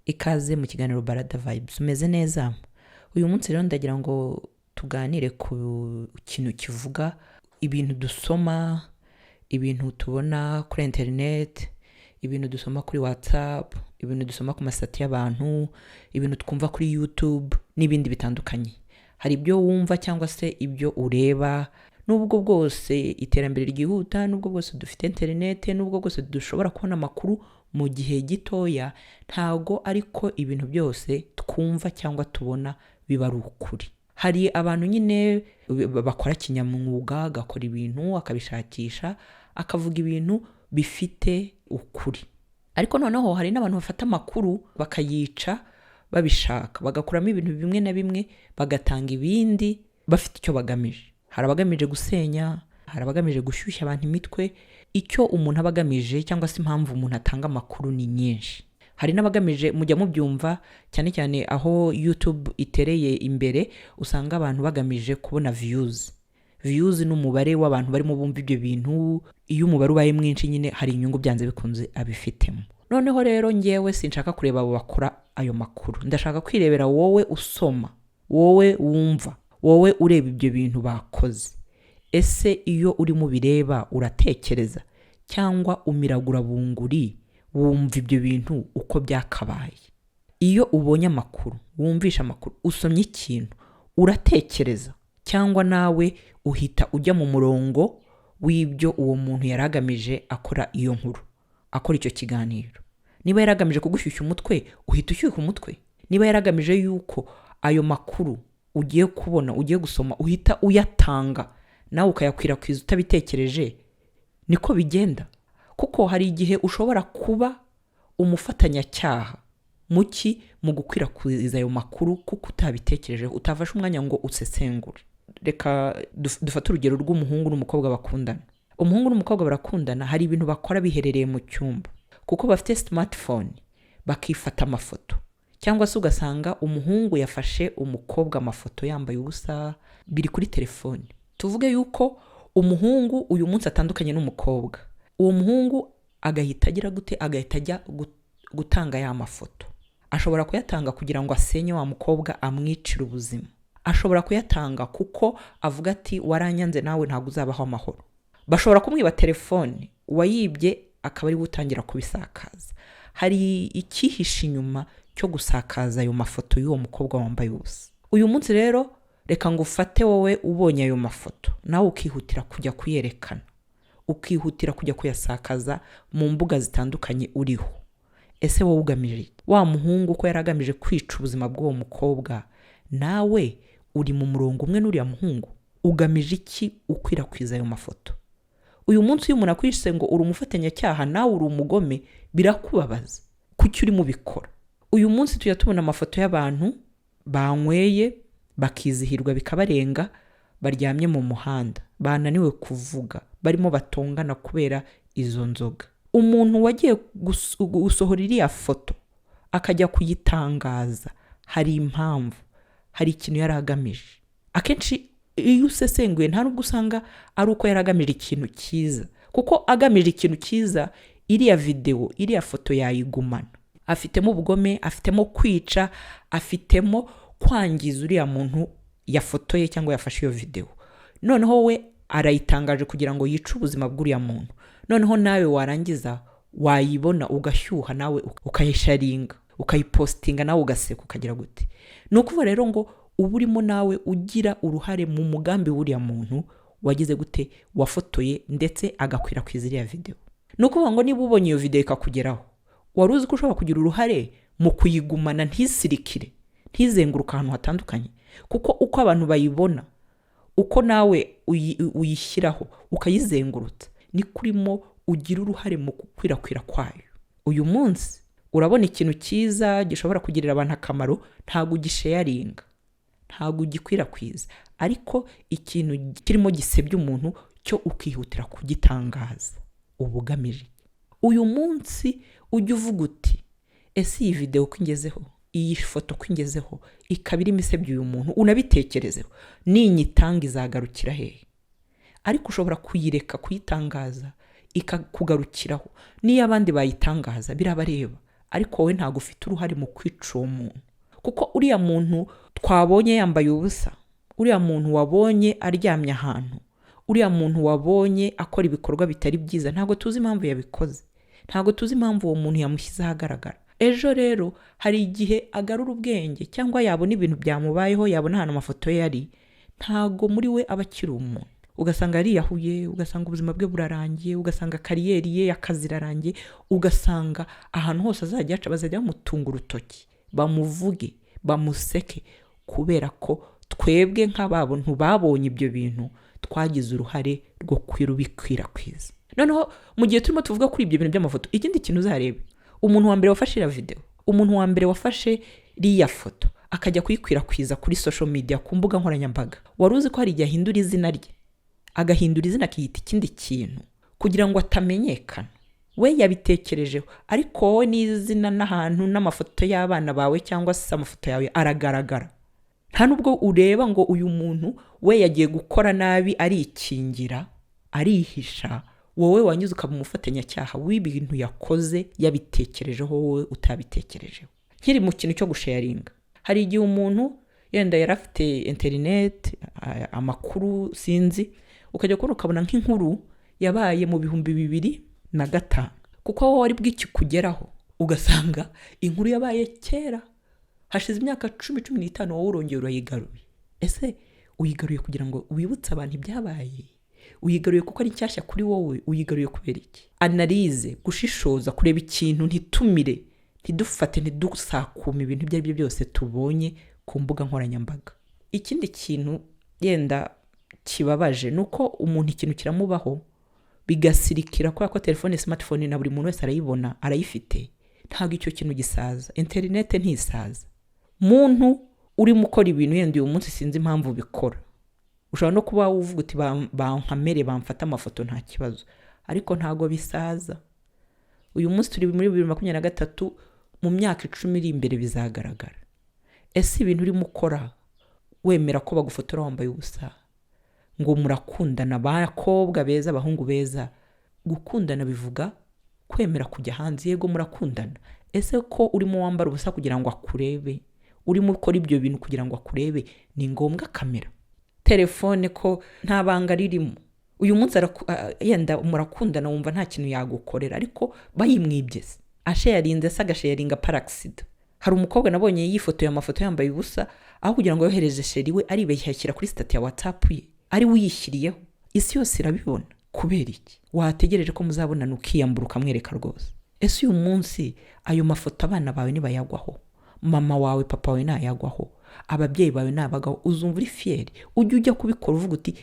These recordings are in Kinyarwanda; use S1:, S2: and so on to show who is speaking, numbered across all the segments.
S1: Ikaze mu kiganiro Barada Vibes. Umeze neza? Uyu munsi rero ndagira ngo tuganire ku kintu kivuga ibintu dusoma, ibintu tubona kuri interineti, ibintu dusoma kuri WhatsApp, ibintu dusoma ku ma status y'abantu, ibintu twumva kuri YouTube n'ibindi bitandukanye. Hari ibyo wumva cyangwa se ibyo ureba. Nubwo bwose iterambere ryihuta, nubwo bwose dufite interineti, nubwo bwose dushobora kubona amakuru mu gihe gitoya, ntago ariko ibintu byose twumva cyangwa tubona biba ari ukuri. Hari abantu nyine bakora kinyamwuga, agakora ibintu akabishakisha, akavuga ibintu bifite ukuri. Ariko noneho hari n'abantu bafata amakuru bakayica babishaka, bagakuramo ibintu bimwe na bimwe, bagatanga ibindi bafite icyo bagamije. Hari abagamije gusenya, hari abagamije gushyushya abantu imitwe. Icyo umuntu aba agamije cyangwa se impamvu umuntu atanga amakuru ni nyinshi. Hari n'abagamije, mujya mubyumva cyane cyane aho YouTube itereye imbere, usanga abantu bagamije kubona views. Views ni umubare w'abantu barimo bumva ibyo bintu. Iyo umubare ubaye mwinshi nyine hari inyungu byanze bikunze abifitemo. Noneho rero ngewe sinshaka kureba abo bakora ayo makuru, ndashaka kwirebera wowe usoma, wowe wumva, wowe ureba ibyo bintu bakoze. Ese iyo urimo ubireba uratekereza cyangwa umiragura bunguri, wumva ibyo bintu uko byakabaye? Iyo ubonye amakuru, wumvisha amakuru, usomye ikintu, uratekereza cyangwa nawe uhita ujya mu murongo w'ibyo uwo muntu yari agamije akora iyo nkuru, akora icyo kiganiro? Niba yari agamije kugushyushya umutwe, uhita ushyuha umutwe? Niba yari agamije yuko ayo makuru ugiye kubona, ugiye gusoma, uhita uyatanga nawe ukayakwirakwiza utabitekereje, niko bigenda? Kuko hari igihe ushobora kuba umufatanyacyaha muki mu gukwirakwiza ayo makuru kuko utabitekerejeho, utafashe umwanya ngo usesengure. Reka dufate urugero rw'umuhungu n'umukobwa bakundana. Umuhungu n'umukobwa barakundana, hari ibintu bakora biherereye mu cyumba kuko bafite smartphone, bakifata amafoto, cyangwa se ugasanga umuhungu yafashe umukobwa amafoto yambaye ubusa, biri kuri telefone. Tuvuge yuko umuhungu uyu munsi atandukanye n'umukobwa, uwo muhungu agahita agira gute? Agahita ajya gutanga ya mafoto. Ashobora kuyatanga kugira ngo asenye wa mukobwa, amwicire ubuzima. Ashobora kuyatanga kuko avuga ati: "Waranyanze, nawe ntabwo uzabaho amahoro." Bashobora kumwiba telefone, uwayibye akaba ari we utangira kubisakaza. Hari icyihishe inyuma cyo gusakaza ayo mafoto y'uwo mukobwa wambaye ubusa. Uyu munsi rero reka ngo ufate wowe ubonye ayo mafoto, nawe ukihutira kujya kuyerekana, ukihutira kujya kuyasakaza mu mbuga zitandukanye uriho. Ese wowe ugamije iki? Wa muhungu ko yari agamije kwica ubuzima bw'uwo mukobwa, nawe uri mu murongo umwe n'uriya muhungu? Ugamije iki ukwirakwiza ayo mafoto? Uyu munsi iyo umuntu akwise ngo uri umufatanyacyaha, nawe uri umugome, birakubabaza. Kuki urimo ubikora? Uyu munsi tujya tubona amafoto y'abantu banyweye bakizihirwa bikabarenga, baryamye mu muhanda, bananiwe kuvuga, barimo batongana kubera izo nzoga. Umuntu wagiye gusohora iriya foto akajya kuyitangaza, hari impamvu, hari ikintu yari agamije. Akenshi iyo usesenguye, nta nubwo usanga ari uko yari agamije ikintu cyiza, kuko agamije ikintu cyiza iriya videwo, iriya foto yayigumana. Afitemo ubugome, afitemo kwica, afitemo kwangiza uriya muntu yafotoye cyangwa yafashe iyo videwo. Noneho we arayitangaje kugira ngo yice ubuzima bw'uriya muntu. Noneho nawe warangiza wayibona ugashyuha, nawe ukayisharinga, ukayipositinga, nawe ugaseka, ukagira gute? Ni ukuvuga rero ngo uba urimo nawe ugira uruhare mu mugambi w'uriya muntu wagize gute, wafotoye ndetse agakwirakwiza iriya videwo. Ni ukuvuga ngo niba ubonye iyo videwo ikakugeraho, wari uzi ko ushobora kugira uruhare mu kuyigumana, ntisirikire, ntizenguruke ahantu hatandukanye? Kuko uko abantu bayibona, uko nawe uyishyiraho ukayizengurutsa, niko urimo ugira uruhare mu gukwirakwira kwayo. Uyu munsi urabona ikintu cyiza gishobora kugirira abantu akamaro, ntabwo ugisharinga, ntabwo ugikwirakwiza, ariko ikintu kirimo gisebya umuntu cyo ukihutira kugitangaza. Uba ugamije iki? Uyu munsi ujya uvuga uti: "Ese iyi videwo ko ingezeho, iyi foto ko ingezeho, ikaba irimo isebya uyu muntu?" Unabitekerezeho: "Ninyitanga izagarukira hehe?" Ariko ushobora kuyireka kuyitangaza ikakugarukiraho. Niyo abandi bayitangaza birabareba, ariko wowe ntibikurebaho. Ariko wowe ntabwo ufite uruhare mu kwica uwo muntu, kuko uriya muntu twabonye yambaye ubusa, uriya muntu wabonye aryamye ahantu, uriya muntu wabonye akora ibikorwa bitari byiza, ntabwo tuzi impamvu yabikoze, ntabwo tuzi impamvu uwo muntu yamushyize ahagaragara. Ejo rero hari igihe agarura ubwenge cyangwa yabona ibintu byamubayeho, yabona ahantu amafoto ye ari, ntabwo muri we aba akiri umuntu. Ugasanga yariyahuye, ugasanga ubuzima bwe burarangiye, ugasanga career ye y'akazi irarangiye, ugasanga ahantu hose azajya aca bazajya bamutunga urutoki, bamuvuge, bamuseke, kubera ko twebwe nk'abantu babonye ibyo bintu twagize uruhare rwo kubikwirakwiza. Noneho mu gihe turimo tuvuga kuri ibyo bintu by'amafoto, ikindi kintu uzarebe, umuntu wa mbere wafashe iriya videwo, umuntu wa mbere wafashe iriya foto akajya kuyikwirakwiza kuri social media, ku mbuga nkoranyambaga, wari uzi ko hari igihe ahindura izina rye, agahindura izina akiyita ikindi kintu kugira ngo atamenyekana? We yabitekerejeho, ariko wowe n'izina n'ahantu n'amafoto y'abana bawe cyangwa se amafoto yawe aragaragara. Nta nubwo ureba ngo uyu muntu we yagiye gukora nabi arikingira, arihisha. Wowe wanyuze ukaba umufatanyacyaha w'ibintu yakoze yabitekerejeho, wowe utabitekerejeho. Nkiri mu kintu cyo gusharinga, hari igihe umuntu yenda yari afite interineti, amakuru sinzi, ukajya kubona ukabona nk'inkuru yabaye mu 2005, kuko wowe wari bw'ikikugeraho, ugasanga inkuru yabaye kera hashize imyaka 10, 15, wowe urongera urayigaruye. Ese uyigaruye kugira ngo wibutse abantu ibyabaye? Uyigaruye kuko ari nshyashya kuri wowe? Uyigaruye kubera iki? Analyse, gushishoza, kureba ikintu, ntitumire, ntidufate, ntidusakume ibintu ibyo ari byo byose tubonye ku mbuga nkoranyambaga. Ikindi kintu yenda kibabaje ni uko umuntu ikintu kiramubaho bigasirikira, kubera ko telefone, smartphone, na buri muntu wese arayibona, arayifite. Ntabwo icyo kintu gisaza, interinete ntisaza. Muntu urimo ukora ibintu yenda uyu munsi sinzi impamvu ubikora, ushobora no kuba uvuga uti bankamere, bamfate amafoto, nta kibazo, ariko ntabwo bisaza. Uyu munsi turi muri 2023, mu myaka 10 iri imbere bizagaragara. Ese ibintu urimo ukora, wemera ko bagufotora wambaye ubusa ngo murakundana, bakobwa beza, abahungu beza? Gukundana bivuga kwemera kujya hanze. Yego murakundana, ese ko urimo wambara ubusa kugira ngo akurebe, urimo ukora ibyo bintu kugira ngo akurebe, ni ngombwa kamera, telefone, ko nta banga ririmo? Uyu munsi yenda murakundana, wumva nta kintu yagukorera, ariko bayimwibye se, asharinze se, agasharinga par accident? Hari umukobwa nabonye yifotoye amafoto yambaye ubusa, aho kugira ngo yohereze chéri we, aribeshya ashyira kuri status ya WhatsApp ye, ari we uyishyiriyeho, isi yose irabibona. Kubera iki wategereje ko muzabonana ukiyambura ukamwereka rwose? Ese uyu munsi ayo mafoto abana bawe nibayagwaho, mama wawe, papa wawe nayagwaho, ababyeyi bawe nabagaho, uzumva uri fier? Ujye ujya kubikora uvuga uti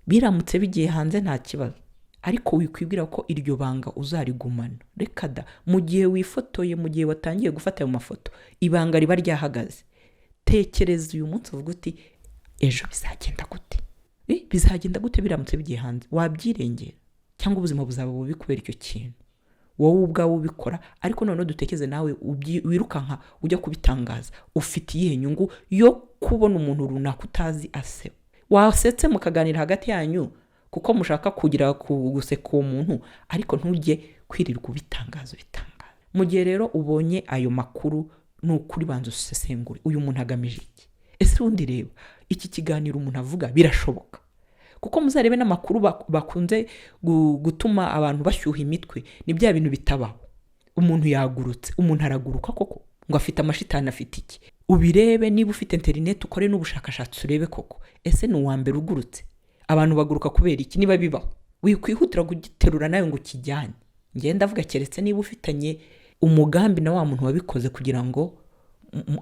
S1: biramutse bigiye hanze nta kibazo, ariko wikwibwira ko iryo banga uzarigumana. Reka da! Mu gihe wifotoye, mu gihe watangiye gufata ayo mafoto, ibanga riba ryahagaze. Tekereza uyu munsi uvuga uti ejo bizagenda gute? Bizagenda gute biramutse bigiye hanze? Wabyirengera cyangwa ubuzima buzaba bubi kubera icyo kintu wowe ubwawe ubikora? Ariko noneho dutekereze nawe wirukanka ujya kubitangaza, ufite iyihe nyungu yo kubona umuntu runaka utazi aseba? Wasetse mukaganira hagati yanyu kuko mushaka kugira guseka uwo muntu, ariko ntujye kwirirwa ubitangaza, ubitangaza. Mu gihe rero ubonye ayo makuru, ni ukuri banza usesengure: uyu muntu agamije iki? Ese ubundi reba iki kiganiro umuntu avuga birashoboka? Kuko muzarebe n'amakuru bakunze gutuma abantu bashyuha imitwe, ni bya bintu bitabaho. Umuntu yagurutse, umuntu araguruka koko, ngo afite amashitani, afite iki? Ubirebe niba ufite interineti, ukore n'ubushakashatsi urebe koko, ese ni uwa mbere ugurutse? Abantu baguruka kubera iki, niba bibaho? Wikwihutira kugiterura nawe ngo ukijyane. Ngenda ndavuga keretse niba ufitanye umugambi na wa muntu wabikoze kugira ngo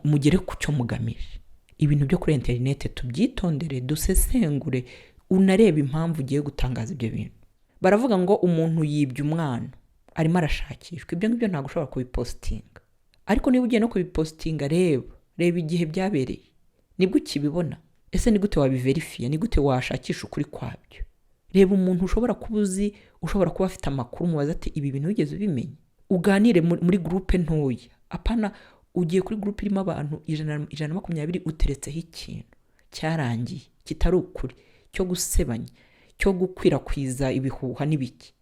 S1: mugere ku cyo mugamije. Ibintu byo kuri interineti tubyitondere, dusesengure, unarebe impamvu ugiye gutangaza ibyo bintu. Baravuga ngo umuntu yibye umwana, arimo arashakishwa, ibyo ngibyo ntabwo ushobora kubipositinga. Ariko niba ugiye no kubipositinga, reba igihe byabereye, nibwo ukibibona. Ese ni gute wabiverifiye? Ni gute washakisha ukuri kwabyo? Reba umuntu ushobora kuba uzi, ushobora kuba afite amakuru, umubaza ati ibi bintu wigeze ubimenya? Uganire muri groupe ntoya. Apana ugiye kuri groupe irimo abantu 100, 120, uteretseho ikintu cyarangiye kitari ukuri, cyo gusebanya, cyo gukwirakwiza ibihuha n'ibiki.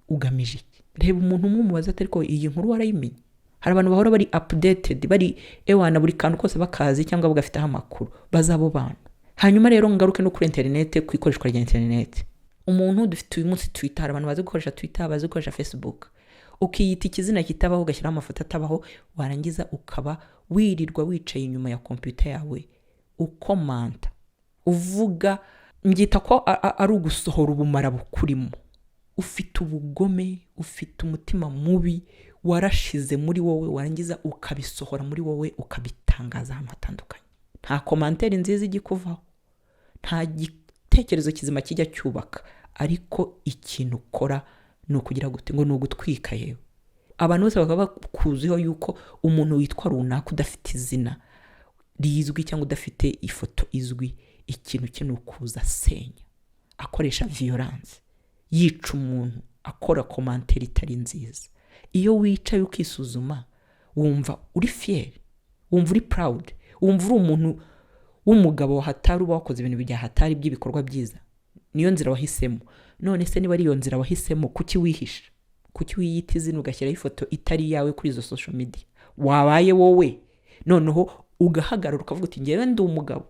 S1: Ugamije iki? Reba umuntu umwe umubaza ati ariko iyi nkuru warayimenye? Hari Hari abantu bahora bari updated, bari ewana buri kantu kose bakazi cyangwa bagafiteho amakuru, bazi abo bantu. Hanyuma rero ngaruke no kuri interinete, ku ikoreshwa rya interinete. Umuntu dufite uyu munsi Twitter, hari abantu bazi gukoresha Twitter, bazi gukoresha Facebook, ukiyita ikizina kitabaho, ugashyiraho amafoto atabaho, warangiza ukaba wirirwa wicaye inyuma ya kompiyuta yawe ukomanta, uvuga. Mbyita ko ari ugusohora ubumara bukurimo. Ufite ubugome, ufite umutima mubi warashize muri wowe, warangiza ukabisohora muri wowe, ukabitangaza ahantu hatandukanye. Nta commentaire nziza ijya ikuvaho, nta gitekerezo kizima kijya cyubaka, ariko ikintu ukora ni ukugira gute? Ngo ni ugutwika. Yewe, abantu bose bakaba bakuziho yuko umuntu witwa runaka, udafite izina rizwi cyangwa udafite ifoto izwi, ikintu cye ni ukuza asenya, akoresha violence, yica umuntu, akora commentaire itari nziza. Iyo wicaye ukisuzuma, wumva uri fier, wumva uri proud, wumva uri umuntu w'umugabo hatari, uba wakoze ibintu bya hatari by'ibikorwa byiza? Niyo nzira wahisemo? None se niba ari iyo nzira wahisemo, kuki wihisha? Kuki wiyita izina, ugashyiraho ifoto itari iyawe kuri izo social media? Wabaye wowe, noneho ugahagarara ukavuga uti: "Ngewe ndi umugabo,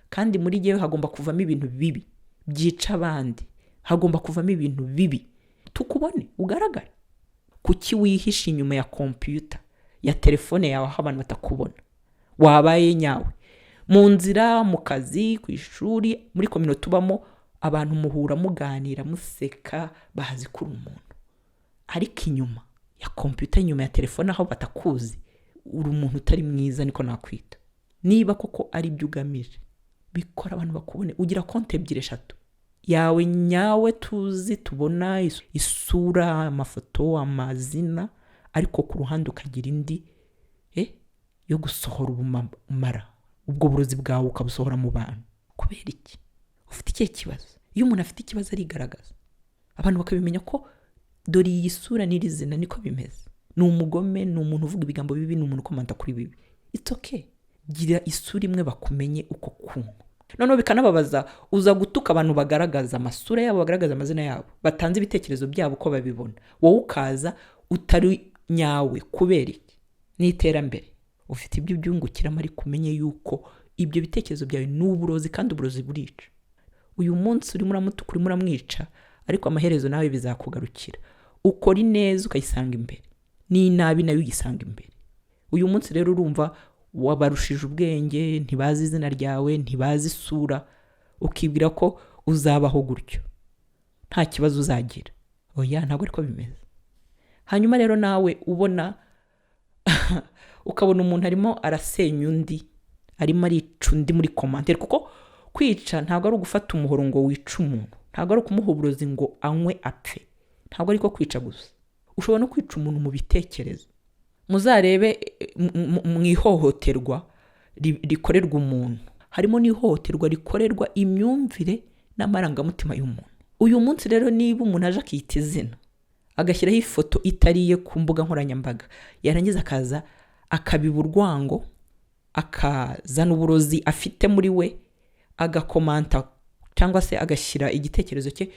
S1: kandi muri ngewe hagomba kuvamo ibintu bibi byica abandi, hagomba kuvamo ibintu bibi, tukubone, ugaragare." Kuki wihisha inyuma ya kompiyuta, ya telefone yawe, aho abantu batakubona? Wabaye nyawe mu nzira, mu kazi, ku ishuri, muri communauté tubamo, abantu muhura, muganira, museka, bazi ko uri umuntu. Ariko inyuma ya kompiyuta, inyuma ya telefone, aho batakuzi, uri umuntu utari mwiza, niko nakwita. Niba koko ari byo ugamije, bikora abantu bakubone. Ugira konti ebyiri, eshatu, yawe nyawe tuzi, tubona isura, amafoto, amazina, ariko ku ruhande ukagira indi yo gusohora ubumara, ubwo burozi bwawe ukabusohora mu bantu. Kubera iki? Ufite ikihe kibazo? Iyo umuntu afite ikibazo arigaragaza, abantu bakabimenya ko dore iyi sura n'iri zina niko bimeze, ni umugome, ni umuntu uvuga ibigambo bibi, ni umuntu ukomanta kuri bibi. It's okay, gira isura imwe bakumenye uko kuntu. Noneho bikanababaza, uza gutuka abantu bagaragaza amasura yabo, bagaragaza amazina yabo, batanze ibitekerezo byabo uko babibona, wowe ukaza utari nyawe. Kubera iki? Ni iterambere, ufite ibyo ubyungukiramo, ariko umenye yuko ibyo bitekerezo byawe ni uburozi, kandi uburozi burica. Uyu munsi urimo uramutuka, urimo uramwica, ariko amaherezo nawe bizakugarukira. Ukora ineza ukayisanga imbere, n'inabi nayo uyisanga imbere. Uyu munsi rero urumva wabarushije ubwenge, ntibazi izina ryawe, ntibazi isura, ukibwira ko uzabaho gutyo nta kibazo uzagira. Oya, ntabwo ariko bimeze. Hanyuma rero nawe ubona, ukabona umuntu arimo arasenya undi, arimo arica undi muri commentaire, kuko kwica ntabwo ari ugufata umuhoro ngo wice umuntu, ntabwo ari ukumuha uburozi ngo anywe apfe, ntabwo ariko kwica gusa. Ushobora no kwica umuntu mu bitekerezo. Muzarebe mu ihohoterwa rikorerwa umuntu, harimo n'ihohoterwa rikorerwa imyumvire n'amarangamutima y'umuntu. Uyu munsi rero niba umuntu aje akiyita izina, agashyiraho ifoto itari iye ku mbuga nkoranyambaga, yarangiza akaza akabiba urwango, akazana uburozi afite muri we, agakomanta cyangwa se agashyira igitekerezo cye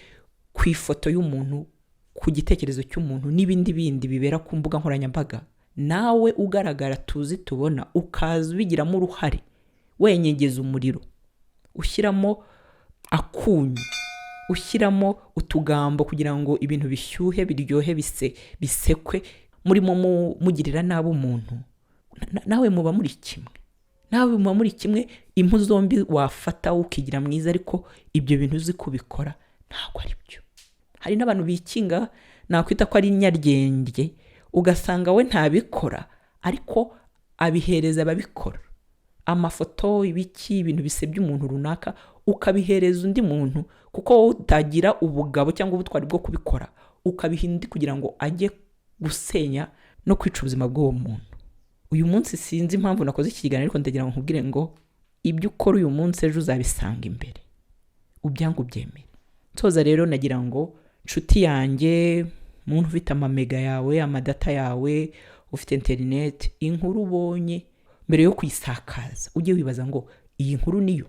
S1: ku ifoto y'umuntu, ku gitekerezo cy'umuntu, n'ibindi bindi bibera ku mbuga nkoranyambaga, nawe ugaragara tuzi tubona, ukaza ubigiramo uruhare, wenyegeza umuriro, ushyiramo akunyu, ushyiramo utugambo kugira ngo ibintu bishyuhe, biryohe, bisekwe, murimo mugirira nabi umuntu, nawe muba muri kimwe, nawe muba muri kimwe. Impu zombi wafata ukigira mwiza, ariko ibyo bintu uzi kubikora ntabwo ari byo. Hari n'abantu bikinga, nakwita ko ari nyaryenge, ugasanga we ntabikora ariko abihereza ababikora, amafoto, ibiki, ibintu bisebya umuntu runaka, ukabihereza undi muntu kuko wowe utagira ubugabo cyangwa ubutwari bwo kubikora, ukabiha undi kugira ngo ajye gusenya no kwica ubuzima bw'uwo muntu. Uyu munsi sinzi impamvu nakoze iki kiganiro, ariko ndagira ngo nkubwire ngo ibyo ukora uyu munsi, ejo uzabisanga imbere, ubyange ubyemere. Nsoza rero, nagira ngo nshuti yanjye, muntu ufite amamega yawe, amadata yawe, ufite interineti, inkuru ubonye, mbere yo kuyisakaza ujye wibaza ngo: "Iyi nkuru niyo?"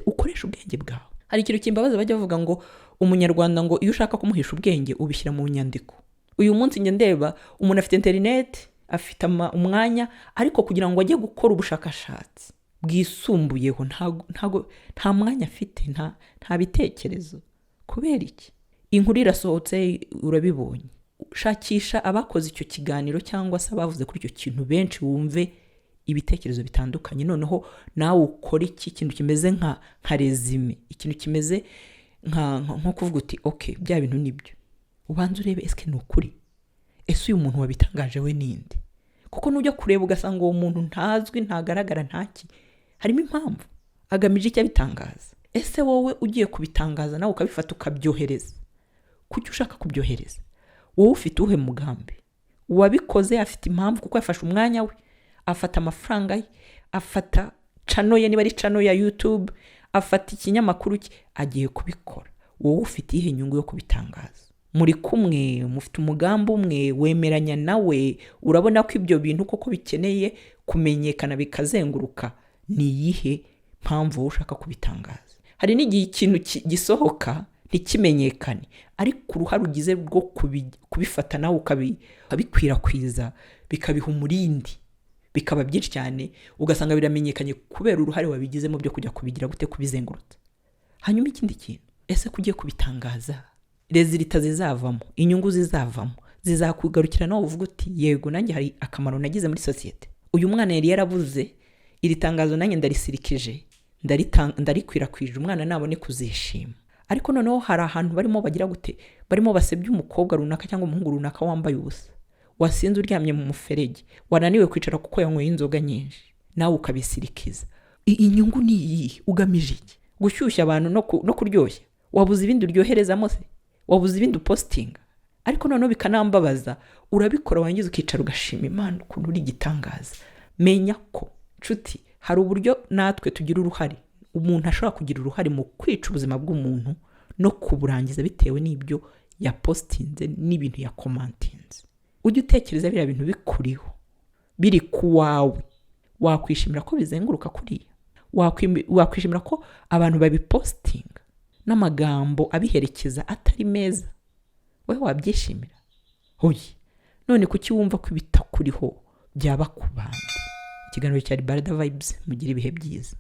S1: Ukoreshe ubwenge bwawe. Hari ikintu kimbabaza, bajya bavuga ngo Umunyarwanda ngo iyo ushaka kumuhisha ubwenge ubishyira mu nyandiko. Uyu munsi njya ndeba umuntu afite interineti. Afite umwanya, ariko kugira ngo ajye gukora ubushakashatsi bwisumbuyeho ntago nta mwanya afite, nta bitekerezo. Kubera iki? Inkuru irasohotse, urabibonye. Shakisha abakoze icyo kiganiro cyangwa se abavuze kuri icyo kintu benshi, wumve ibitekerezo bitandukanye. Noneho nawe ukora iki kintu kimeze nka résumé, ikintu kimeze nko kuvuga uti: "Ok, bya bintu nibyo." Ubanza urebe: ese ni ukuri? Ese uyu muntu wabitangaje we ninde? Kuko nujya kureba ugasanga uwo muntu ntazwi, ntagaragara, ntaki, harimo impamvu. Agamije icyo abitangaza? Ese wowe ugiye kubitangaza, nawe ukabifata ukabyohereza, kuki ushaka kubyohereza? Wowe ufite uwuhe mugambi? Uwabikoze afite impamvu, kuko yafashe umwanya we, afata amafaranga ye, afata channel ye, niba ari channel ya YouTube, afata ikinyamakuru cye, agiye kubikora. Wowe ufite iyihe nyungu yo kubitangaza? Muri kumwe, mufite umugambi umwe, wemeranya nawe, urabona ko ibyo bintu koko bikeneye kumenyekana bikazenguruka? Ni iyihe mpamvu wowe ushaka kubitangaza? Hari n'igihe ikintu gisohoka ntikimenyekane, ariko uruhare ugize rwo kubifata nawe ukabikwirakwiza, bikabiha umurindi, bikaba byinshi cyane, ugasanga biramenyekanye kubera uruhare wabigizemo byo kujya kubigira gute, kubizengurutsa. Hanyuma ikindi kintu, ese ko ugiye kubitangaza, résultat zizavamo, inyungu zizavamo zizakugarukira, nawe uvuga uti: "Yego, nanjye hari akamaro nagize muri sosiyete. Uyu mwana yari yarabuze iri tangazo, nanjye ndarisirikije, ndarikwirakwije, umwana nabone kuzishima." Ariko noneho hari ahantu barimo bagira gute, barimo basebya umukobwa runaka cyangwa umuhungu runaka wambaye ubusa, wasinze, uryamye mu muferege, wananiwe kwicara kuko yanyweye inzoga nyinshi, nawe ukabisirikiza. Inyungu ni iyihe? Ugamije iki? Gushyushya abantu no kuryoshya? Wabuze ibindi uryoherezamo se? Wabuze ibindi upositinga? Ariko noneho bikanambabaza, urabikora, wangiza ukicara ugashima Imana ukuntu uri igitangaza. Menya ko, nshuti, hari uburyo natwe tugira uruhare, umuntu ashobora kugira uruhare mu kwica ubuzima bw'umuntu no kuburangiza bitewe n'ibyo yapositinze n'ibintu yakomantinze. Ujye utekereza, biriya bintu bikuriho, biri ku wawe, wakwishimira ko bizenguruka kuriya? Wakwishimira ko abantu babipositinga n'amagambo abiherekeza atari meza? Wowe wabyishimira? Oya. None kuki wumva ko ibitakuriho byaba ku bandi? Ikiganiro cya Barada Vibes, mugire ibihe byiza.